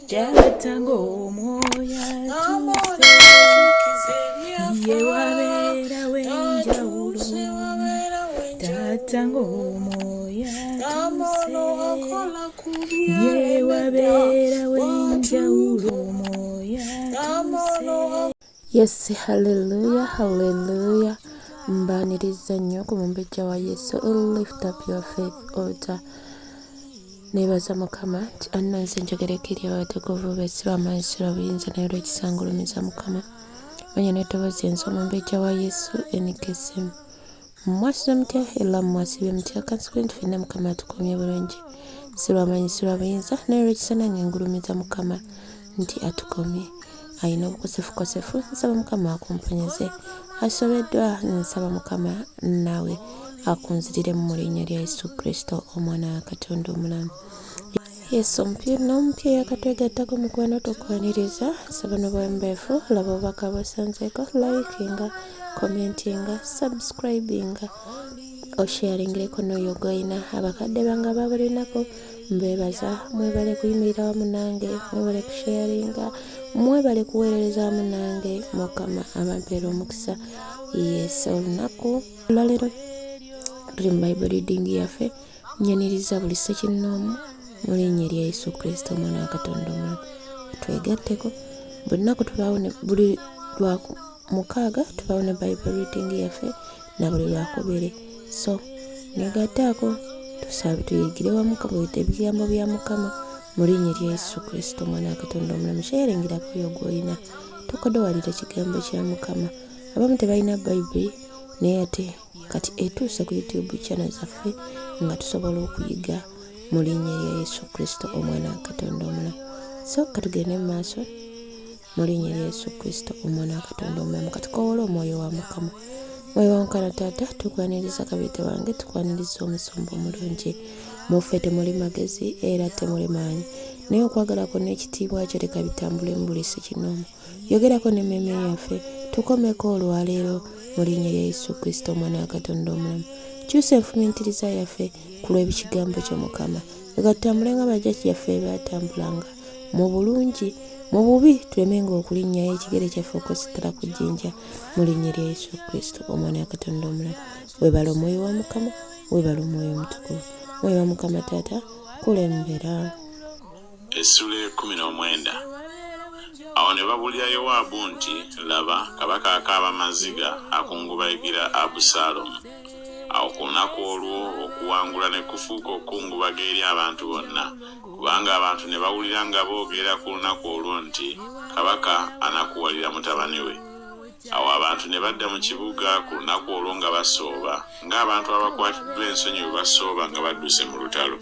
Taata ng'omwoyo atuuse, ye wabeerawo enjawulo. Taata ng'omwoyo atuuse, ye wabeerawo enjawulo. Omwoyo atuuse. Yes, hallelujah, hallelujah. Mbaaniriza nnyo ku Mumbejja wa Yesu, Lift Up Your Faith Altar. Neebaza Mukama nti annonze njogereko eri abatukuvu be si lwa maanyi si lwa buyinza naye olw'ekisa ngulumiza Mukama. Manya n'eddoboozi enze Omumbejja wa Yesu NKSM. Mwasuze mutya era mwasibye mutya? Kansubire nti ffenna Mukama atukuumye bulungi. Si lwa maanyi si lwa buyinza naye olw'ekisa nange ngulumiza Mukama nti atukuumye. Alina obukosefukosefu nsaba Mukama akumponyeze. Asobeddwa nsaba Mukama naawe akunziriremu mu linnya lya Yesu Kristo omwana wa Katonda omulamu. Yesu omupya n'omupya yakatwegattako mukwano tukwaniriza nsaba n'obuwombeefu laba obubaka bw'osanzeeko likinga commentinga subscribinga osharingireko n'oyo gw'olina. Abakadde bange aba buli lunaku mbeebaza mwebale kuyimirira wamu nange mwebale kusharinga mwebale kuweerereza wamu nange Mukama abampeera omukisa. Yes, olunaku olwaleero tuli mu Bible reading yaffe. Nyaniriza buli ssekinnoomu mu linnya erya Yesu Kristo omwana wa Katonda omulamu. Twegatteko buli lunaku tubaawo ne buli lwa mukaaga tubaawo ne Bible reading yaffe na buli lwakubiri. So negattaako tusabe tuyigire wamu ebigambo bya Mukama mu linnya erya Yesu Kristo omwana wa Katonda omulamu. Sharingirako oyo gw'olina, tokodowalira kigambo kya Mukama. Abamu tebalina Bayibuli naye ate kati etuuse ku YouTube channel zaffe nga tusobola okuyiga mu linnya erya Yesu Kristo omwana wa Katonda omulamu. So katugende mu maaso mu linnya erya Yesu Kristo omwana wa Katonda omulamu. Katukoowole omwoyo wa Mukama. Mwoyo wa Mukama Taata, tukwaniriza kabiite wange, tukwaniriza omusumba omulungi. Mu ffe temuli magezi era temuli maanyi, naye okwagala kwo n'ekitiibwa kyo leka bitambule mu buli ssekinnoomu. Yogerako n'emmeeme yaffe, tukomeko olwaleero mu linnya lya Yesu Kristo omwana wa Katonda omulamu. Kyusa enfumiitiriza yaffe ku lw'ekigambo kyo Mukama. Leka tutambule nga bajjajjaffe baatambulanga mu bulungi, mu bubi tulemenga okulinnyayo ekigere kyaffe okwesittala ku jjinja mu linnya lya Yesu Kristo omwana wa Katonda omulamu. Weebale omwoyo wa Mukama, weebale omwoyo omutukuvu. Mwoyo wa Mukama Taata, kulembera. Essuula ey'ekkumi n'omwenda. Awo ne babuulira Yowaabu nti, Laba, kabaka akaaba maziga, akungubagira Abusaalomu. Awo ku lunaku olwo okuwangula ne kufuuka okukungubaga eri abantu bonna, kubanga abantu ne bawulira nga boogera ku lunaku olwo nti, Kabaka anakuwalira mutabani we. Awo abantu ne badda mu kibuga ku lunaku olwo nga basooba, ng'abantu abakwatiddwa ensonyi bwe basooba nga badduse mu lutalo.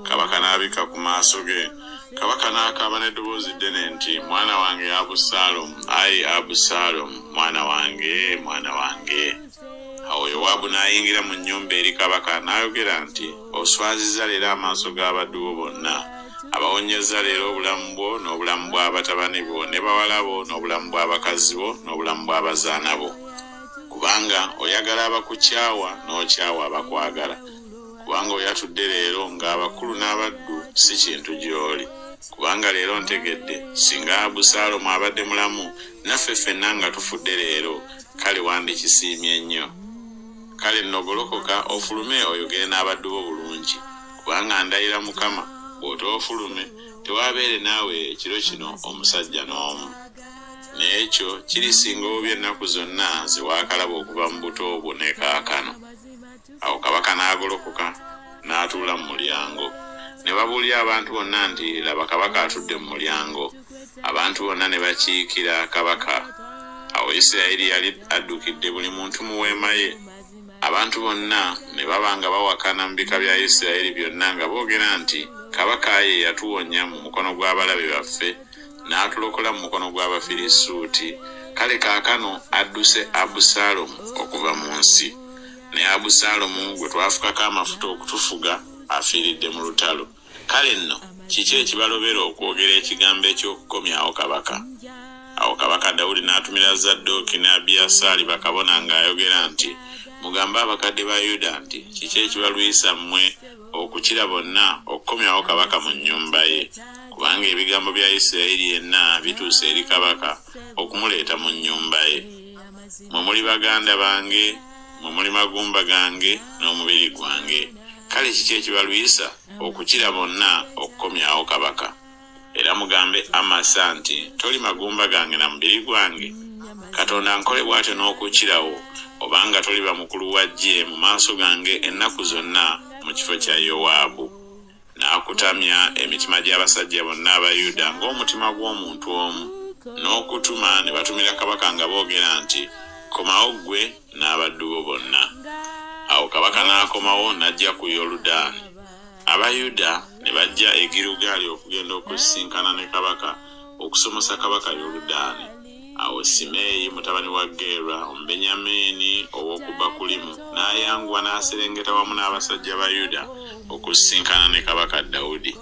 Kabaka n'abikka ku maaso ge. Kabaka n'akaaba n'eddoboozi ddene nti, Mwana wange Abusaalomu, ayi Abusaalomu, mwana wange, mwana wange! Awo Yowaabu n'ayingira mu nnyumba eri kabaka, n'ayogera nti, Oswazizza leero amaaso g'abaddu bo bonna, abawonyezza leero obulamu bwo, n'obulamu bwa batabani bo ne bawala bo, n'obulamu bw'abakazi bo, n'obulamu bw'abazaana bo. Kubanga oyagala abakukyawa, n'okyawa abakwagala. Kubanga oyatudde leero ng'abakulu n'abaddu si kintu gy'oli. Kubanga leero ntegedde, singa Abusaalomu abadde mulamu, naffe ffenna nga tufudde leero, kale wandikisiimye nnyo. Kale nno golokoka ofulume oyogere n'abaddu bo bulungi, kubanga ndayira Mukama, bw'otoofulume, tewaabeere naawe ekiro kino omusajja n'omu. N'ekyo kirisinga obubi ennaku zonna ze waakalaba okuva mu buto bwo ne kaakano. Awo kabaka n'agolokoka, n'atuula mu mulyango. Ne babuulira abantu bonna nti, Laba, kabaka atudde mu mulyango. Abantu bonna ne bakiikira kabaka. Awo Isirayiri yali addukidde buli muntu mu weema ye. Abantu bonna ne baba nga bawakana mu bika bya Isirayiri byonna nga boogera nti, Kabaka ye yatuwonya mu mukono gw'abalabe baffe, n'atulokola mu mukono gw'Abafirisuuti, kale kaakano adduse Abusaalomu okuva mu nsi. Ne Abusaalomu gwe twafukako amafuta okutufuga afiiridde mu lutalo. Kale nno kiki ekibalobera okwogera ekigambo eky'okukomyawo kabaka? Awo kabaka Dawudi n'atumira Zadooki ne Abiyasaali bakabona ng'ayogera nti, Mugambe abakadde ba Yuda nti, Kiki ekibalwisa mmwe okukira bonna okukomyawo kabaka mu nnyumba ye? Kubanga ebigambo bya Isirayiri yenna bituuse eri kabaka okumuleeta mu nnyumba ye. Mmwe muli baganda bange, mmwe muli magumba gange n'omubiri gwange. Kale kiki ekibalwisa okukira bonna okukomyawo kabaka? Era mugambe Amasa nti, Toli magumba gange na mubiri gwange? Katonda ankole bw'atyo n'okukirawo, obanga toliba mukulu wa ggye mu maaso gange ennaku zonna mu kifo kya Yowaabu. N'akutamya emitima gy'abasajja bonna aba Yuda ng'omutima gw'omuntu omu, n'okutuma ne batumira kabaka nga boogera nti, Komawo ggwe n'abaddu bo bonna. Awo kabaka n'akomawo n'ajja ku Yoludaani. Aba Yuda ne bajja e Girugaali okugenda okusisinkana ne kabaka okusomosa kabaka Yoludaani. Awo Simeeyi mutabani wa Gera Omubenyamiini ow'oku Bakulimu n'ayanguwa n'aserengeta wamu n'abasajja ba Yuda okusisinkana ne kabaka Dawudi.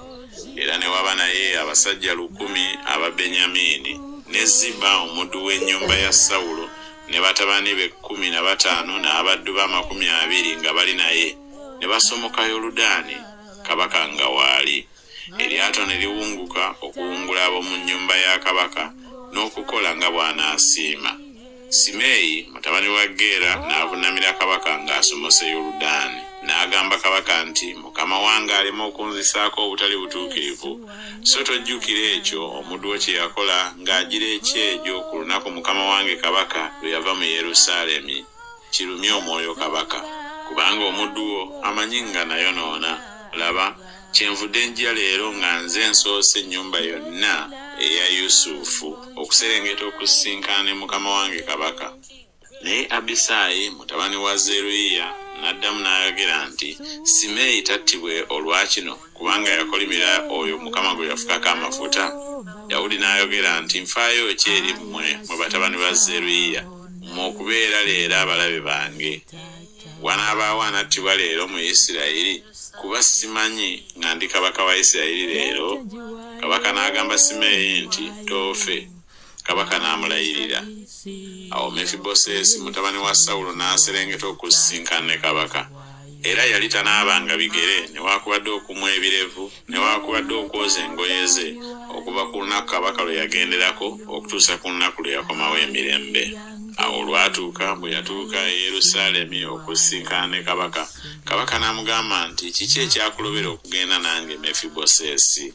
Era ne waba naye abasajja 1,000 aba Benyamiini, ne Ziba omuddu w'ennyumba ya Sawulo ne batabani be 15 n'abaddu be 20 nga bali naye, ne basomoka Yoludaani, kabaka nga waali. Eryato ne liwunguka okuwungula ab'omu nnyumba ya kabaka n'okukola nga bw'anaasiima. Simeeyi mutabani wa Gera n'avunnamira kabaka ng'asomose Yoludaani. N'agamba kabaka nti, Mukama wange aleme okunzisaako obutali butuukirivu, so tojjukira ekyo omuddu wo kye yakola ng'agira ekyejo ku lunaku mukama wange kabaka lwe yava mu Yerusaalemi. Kirumye omwoyo kabaka, kubanga omuddu wo amanyi nga nayonoona. Laba, kyenvudde nja leero nga nze nsoose ennyumba yonna eya Yusufu okuserengeta okusisinkana ne mukama wange kabaka. Naye Abisaayi mutabani wa Zeruyiya n'addamu n'ayogera nti, Simeeyi tattibwe olwa kino, kubanga yakolimira oyo Mukama gwe yafukako amafuta? Dawudi n'ayogera nti, Nfaayo ki eri mmwe, mmwe batabani ba Zeruyiya, mmwe okubeera leero abalabe bange? Wanaabaawo anattibwa leero mu Isirayiri, kuba simanyi nga ndi kabaka wa Isirayiri leero? Kabaka n'agamba Simeeyi nti, Toofe. Kabaka n'amulayirira. Awo Mefibosesi mutabani wa Sawulo n'aserengeta okusisinkana ne kabaka. Era yali tanaabanga bigere newaakubadde okumwa ebirevu newaakubadde okwoza engoye ze okuva ku lunaku kabaka lwe yagenderako okutuusa ku lunaku lwe yakomawo emirembe. Awo olwatuuka, bwe yatuuka e Yerusaalemi okusisinkana ne kabaka, kabaka n'amugamba nti, Kiki ekyakulobera okugenda nange, Mefibosesi?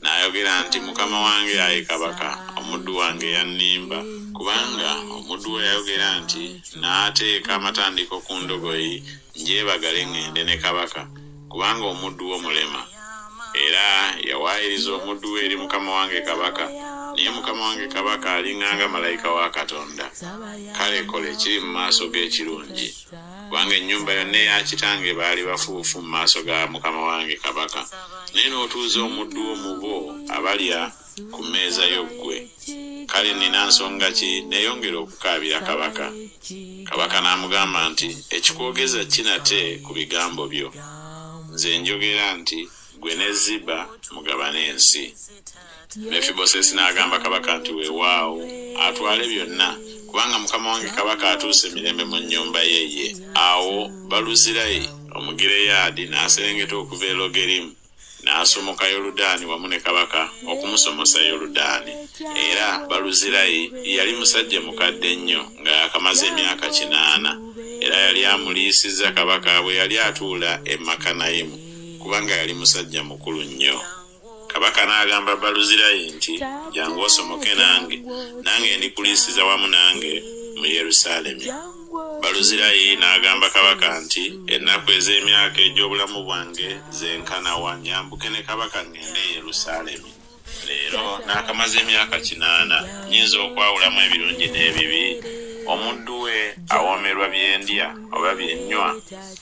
N'ayogera nti, Mukama wange, ayi kabaka, omuddu wange yannimba, kubanga omuddu wo yayogera nti, Naateeka amatandiko ku ndogoyi, ngyebagale ŋŋende ne kabaka, kubanga omuddu wo mulema. Era yawaayiriza omuddu we eri mukama wange kabaka, naye mukama wange kabaka aliŋŋanga malayika wa Katonda. Kale kola ekiri mu maaso go ekirungi. Kubanga ennyumba yonna eya kitange baali bafuufu mu maaso ga mukama wange kabaka, naye n'otuuza omuddu wo mu bo abalya ku mmeeza yo ggwe. Kale nnina nsonga ki neeyongere okukaabira kabaka? Kabaka n'amugamba nti, Ekikwogeza ki nate ku bigambo byo? Nze njogera nti Ggwe ne Ziba mugabane ensi. Mefibosesi n'agamba kabaka nti, Weewaawo, atwale byonna, kubanga mukama wange kabaka atuuse mirembe mu nnyumba ye ye. Awo Baluzirayi Omugireyaadi n'aserengeta okuva e Logerimu, n'asomoka Yoludaani wamu ne kabaka okumusomosa Yoludaani. Era Baluzirayi yali musajja mukadde nnyo, nga yaakamaze emyaka kinaana, era yali amuliisizza kabaka bwe yali atuula e Makanayimu, kubanga yali musajja mukulu nnyo. Kabaka n'agamba Baluzirayi nti, Jjangu osomoke nange, nange ndikuliisiza wamu nange mu Yerusaalemi. Baluzirayi n'agamba kabaka nti, Ennaku ez'emyaka egy'obulamu bwange zenkana wa nyambuke ne kabaka ŋŋende e Yerusaalemi? Leero naakamaze emyaka kinaana, nnyinza okwawulamu ebirungi n'ebibi? Omuddu we awoomerwa bye ndya oba bye nnywa?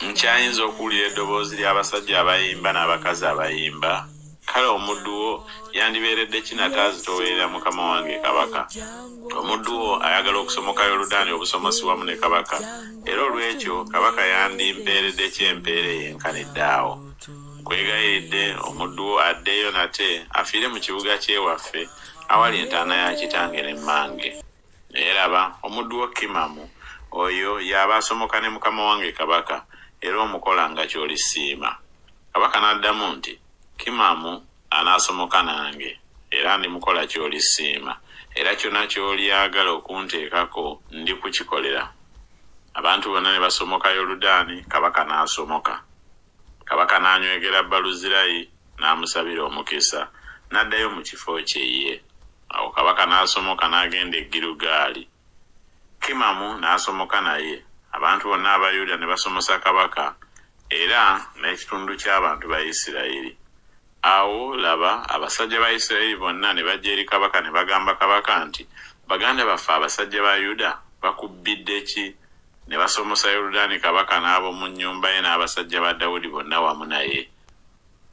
Nkyayinza okuwulira eddoboozi ly'abasajja abayimba n'abakazi abayimba? Kale omuddu wo yandibeeredde ki nate azitoowerera mukama wange kabaka? Omuddu wo ayagala okusomoka Yoludaani obusomosi wamu ne kabaka, era olw'ekyo kabaka yandimpeeredde ki empeera eyenkanidde awo? Nkwegayiridde omuddu wo addeyo nate afiire mu kibuga ky'ewaffe awali entaana ya kitange ne mmange. Naye laba, omuddu wo Kimamu oyo y'aba asomoka ne mukama wange kabaka, era omukola nga ky'olisiima. Kabaka n'addamu nti, Kimamu. anaasomoka nange, era ndimukola ky'olisiima, era kyonna ky'olyagala okunteekako ndikukikolera. Abantu bonna ne basomoka Yoludaani, kabaka n'asomoka. Kabaka n'anywegera Baluzirayi n'amusabira omukisa, n'addayo mu kifo kye ye. Awo kabaka n'asomoka n'agenda e Girugaali. Kimamu n'asomoka naye, abantu bonna aba Yuda ne basomosa kabaka, era n'ekitundu ky'abantu ba Isirayiri. Awo, laba, abasajja ba Isirayiri bonna ne bajja eri kabaka ne bagamba kabaka nti, Baganda baffe abasajja ba Yuda bakubbidde ki, ne basomosa Yoludaani kabaka n'ab'omu nnyumba ye n'abasajja ba Dawudi bonna wamu naye?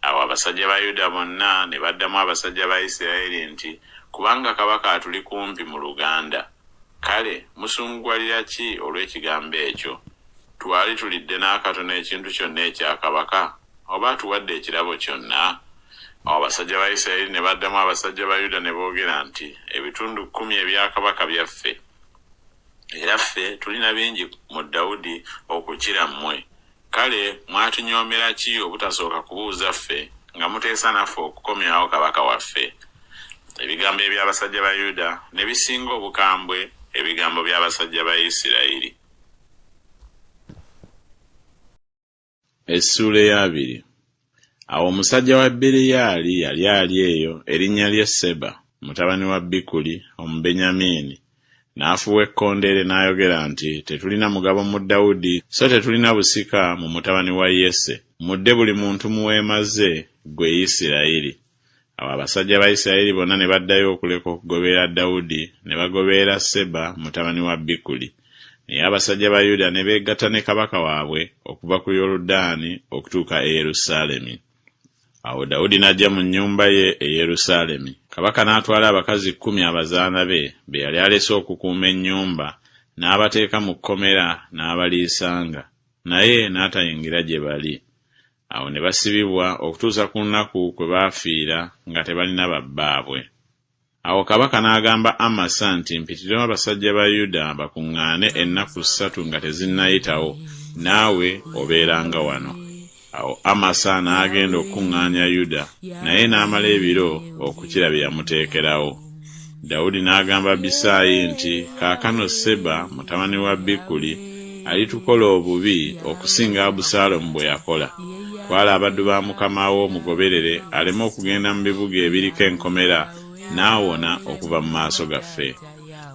Awo abasajja ba Yuda bonna ne baddamu abasajja ba Isiraeri nti, Kubanga kabaka atuli kumpi mu luganda. Kale musunguwalira ki olw'ekigambo ekyo? Twali tulidde n'akatono ekintu kyonna ekya kabaka, oba atuwadde ekirabo kyonna? Awo abasajja ba Isiraeri ne baddamu abasajja ba Yuda ne boogera nti, Ebitundu kkumi ebya kabaka byaffe, era ffe tulina bingi mu Dawudi okukira mmwe. Kale mwatunyoomera ki obutasooka kubuuza ffe, nga muteesa naffe okukomyawo kabaka waffe? Ebigambo eby'abasajja ba Yuda ne bisinga obukambwe ebigambo by'abasajja ba Isirayiri. Essuula ey'abiri. Awo omusajja wa Beriyaali yali ali eyo, erinnya lye Seba, mutabani wa Bikuli, Omubenyamiini. N'afuuwa ekkondeere n'ayogera nti, Tetulina mugabo mu Dawudi, so tetulina busika mu mutabani wa Yese. Mudde buli muntu mu weema ze, ggwe Isirayiri. Awo abasajja ba Isirayiri bonna ne baddayo okuleka okugoberera Dawudi, ne bagoberera Seba mutabani wa Bikuli. Naye abasajja ba Yuda ne beegatta ne kabaka waabwe okuva ku Yoludaani okutuuka e Yerusaalemi. Awo Dawudi n'ajja mu nnyumba ye e Yerusaalemi. Kabaka n'atwala abakazi kkumi abazaana be, be yali alese okukuuma ennyumba, n'abateeka mu kkomera, n'abaliisanga, naye n'atayingira gye bali. Awo ne basibibwa okutuusa ku lunaku kwe baafiira nga tebalina ba bbaabwe. Awo kabaka n'agamba Amasa nti, Mpitirewo abasajja ba Yuda bakuŋŋaane ennaku ssatu nga tezinnayitawo, naawe obeeranga wano. Awo Amasa n'agenda okukuŋŋaanya Yuda, naye n'amala ebiro okukira bye yamuteekerawo. Dawudi n'agamba Abisaayi nti, Kaakano Seba mutabani wa Bikuli alitukola obubi okusinga Abusaalomu bwe yakola. Twala abaddu ba mukama wo omugoberere aleme okugenda mu bibuga ebiriko enkomera n'awona okuva mu maaso gaffe.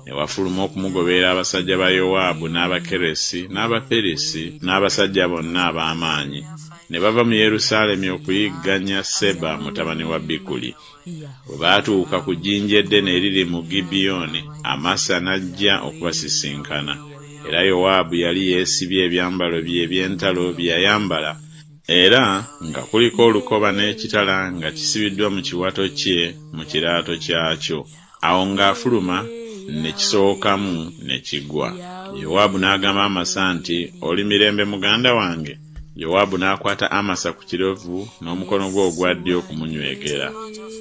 Ne wafuluma okumugoberera abasajja ba Yowaabu n'Abakeresi n'Abaperisi n'abasajja bonna ab'amaanyi, ne bava mu Yerusaalemi okuyigganya Seba mutabani wa Bikuli. Bwe baatuuka ku jjinja eddene eriri mu Gibyoni, Amasa n'ajja okubasisinkana. Era Yowaabu yali yeesibye ebyambalo bye eby'entalo bye yayambala, era nga kuliko olukoba n'ekitala nga kisibiddwa mu kiwato kye mu kiraato kyakyo. Awo ng'afuluma, ne kisowokamu ne kigwa. Yowaabu n'agamba Amasa nti, Oli mirembe muganda wange? Yowaabu n'akwata Amasa ku kirevu n'omukono gwe ogwa ddyo okumunywegera.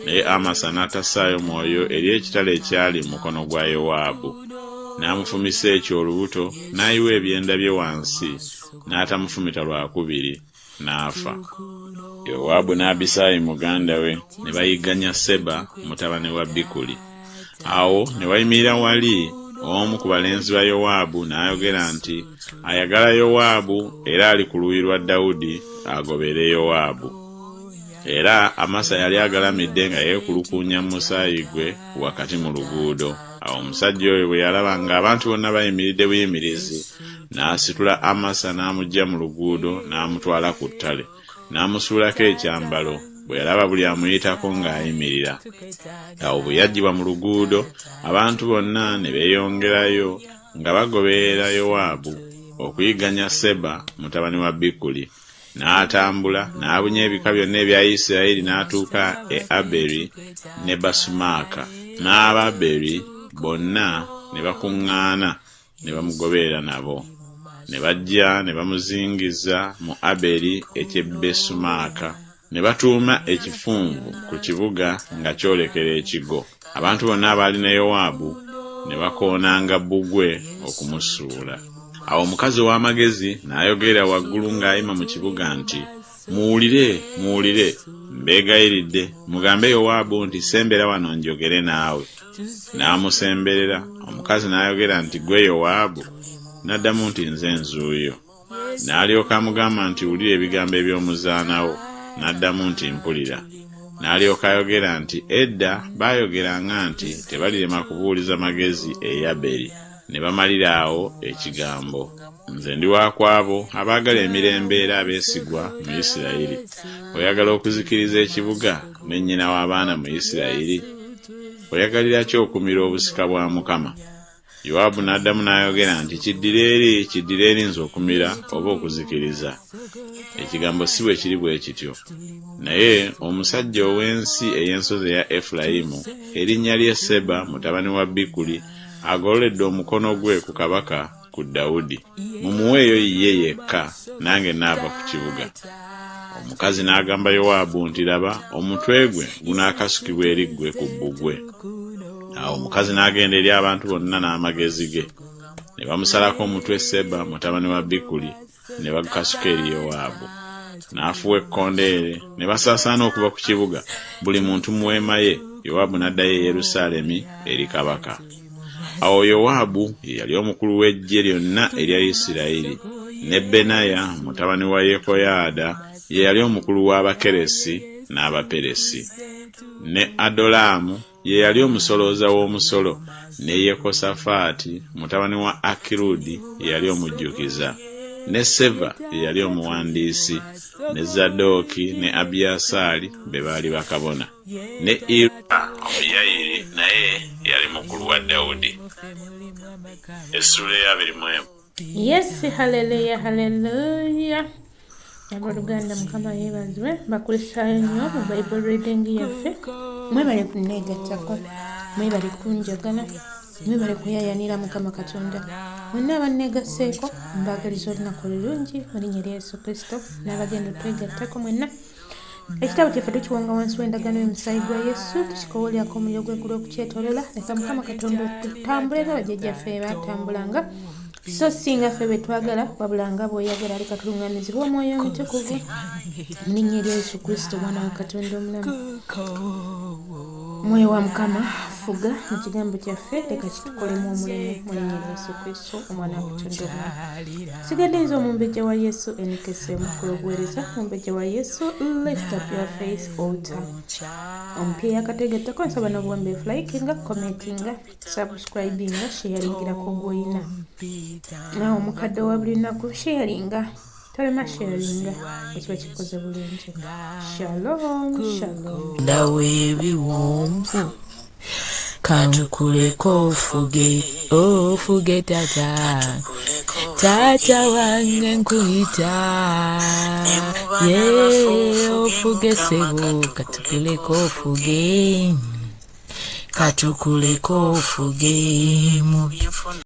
Naye Amasa n'atassaayo mwoyo eri ekitala ekyali mu mukono gwa Yowaabu. N'amufumisa ekyo olubuto, n'ayiwa ebyenda bye wansi, n'atamufumita lwakubiri, n'afa. Yowaabu ne Abisaayi muganda we ne bayigganya Seba mutabani wa Bikuli. Awo ne wayimirira wali omu ku balenzi ba Yowaabu n'ayogera nti, Ayagala Yowaabu era ali ku luuyi lwa Dawudi agobere Yowaabu. Era Amasa yali agalamidde nga yeekulukuunya mu musaayi gwe wakati mu luguudo. Awo omusajja oyo bwe yalaba ng'abantu bonna bayimiridde buyimirizi, n'asitula Amasa n'amuggya mu luguudo n'amutwala ku ttale. N'amusuulako ekyambalo, bwe yalaba buli amuyitako ng'ayimirira. Awo bwe yaggyibwa mu luguudo, abantu bonna ne beeyongerayo nga bagoberera Yowaabu okuyigganya Seba mutabani wa Bikuli. N'atambula n'abunya ebika byonna ebya Isirayiri n'atuuka e Aberi ne Basumaaka, n'Ababeri bonna ne bakuŋŋaana ne bamugoberera nabo. Ne bajja ne bamuzingiza mu Aberi eky'e Besumaaka, ne batuuma ekifunvu ku kibuga nga kyolekera ekigo. Abantu bonna abaali ne Yowaabu ne bakoonanga bbugwe okumusuula. Awo omukazi ow'amagezi n'ayogerera waggulu ng'ayima mu kibuga nti, Muwulire, muwulire, mbeegayiridde, mugambe Yowaabu nti Sembera wano njogere naawe. N'amusemberera, omukazi n'ayogera nti Ggwe Yowaabu? N'addamu nti Nze nzuuyo. N'alyoka amugamba nti Wulira ebigambo eby'omuzaana wo. N'addamu nti Mpulira. N'alyoka ayogera nti Edda baayogeranga nti Tebalirema kubuuliza magezi e Yaberi, ne bamalira awo ekigambo. Nze ndi wa ku abo abaagala emirembe era abeesigwa mu Isirayiri. Oyagala okuzikiriza ekibuga ne nnyina w'abaana mu Isirayiri? Oyagalira ki okumira obusika bwa Mukama? Yowaabu n'addamu n'ayogera nti Kiddire eri, kiddire eri nze okumira oba okuzikiriza. Ekigambo si bwe kiri bwe kityo. Naye omusajja ow'ensi ey'ensozi eya Efulayimu, erinnya lye Seba mutabani wa Bikuli, agololedde omukono gwe ku kabaka, ku Dawudi. Mumuweeyo ye yekka, nange naava ku kibuga. Omukazi n'agamba Yowaabu nti Laba, omutwe gwe gunaakasukibwa eri ggwe ku bbugwe. Awo omukazi n'agenda eri abantu bonna n'amagezi ge. Ne bamusalako omutwe Seba mutabani wa Bikuli, ne bagukasuka eri Yowaabu. N'afuuwa ekkondeere, ne basaasaana okuva ku kibuga, buli muntu mu weema ye, Yowaabu n'addayo e Yerusaalemi eri kabaka. Awo Yowaabu ye yali omukulu w'eggye lyonna erya Isirayiri, ne Benaya mutabani wa Yekoyaada ye yali omukulu w'Abakeresi n'Abaperesi, ne Adolaamu ye yali omusolooza w'omusolo, ne Yekosafaati mutabani wa Akirudi ye yali omujjukiza, ne Seva ye yali omuwandiisi, ne Zadooki ne Abiyasaali be baali bakabona, ne Ira Omuyayiri naye yali mukulu wa Dawudi. Essuula ey'abiri mu emu. Yes, hallelujah, hallelujah. Abooluganda Mukama yeebazibwe, bakulisaayo nnyo mu Bible reading yaffe. Mwebale kunneegattako, mwebale kunjagala, mwebale kuyayanira Mukama Katonda. Mwenna abanneegasseeko mbaagaliza olunaku olulungi mu linnya erya Yesu Kristo n'abagenda otwegattako mwenna. Ekitabo kyaffe tukiwonga wansi w'endagaano y'omusaayi gwa Yesu, tukikowolyako omuliro gw'eggulu okukyetolola. Leka Mukama Katonda tutambule nga bajjajjaffe batambulanga, so si nga ffe bwe twagala, wabula nga bw'oyagala. Leka tuluŋŋamizibwe Omwoyo Omutukuvu mu linnya erya Yesu Kristo, Omwana wa Katonda omulamu. Mwoyo wa Mukama, fuga mu kigambo kyaffe, leka kitukolemu omulimu mu linnya erya Yesu Kristo, Omwana wa Katonda omulamu. Sigadde nze omumbejja wa Yesu enikese omukulu obuweereza mumbejja wa Yesu lift up your faith altar. Omupya yakategattako nsaba n'obuwombeefu likinga, commentinga, subscribinga, sharingirako gw'olina. Naawe omukadde owa buli lunaku sharinga, tolema sharinga ekiba kikoze bulungi. Shalom, shalom. Ndawo ebiwonvu kankuleko ofuge ofuge tata tata wange nkuyita ye ofuge sebo katukuleko ofuge katukuleko ofuge mu byenfuna.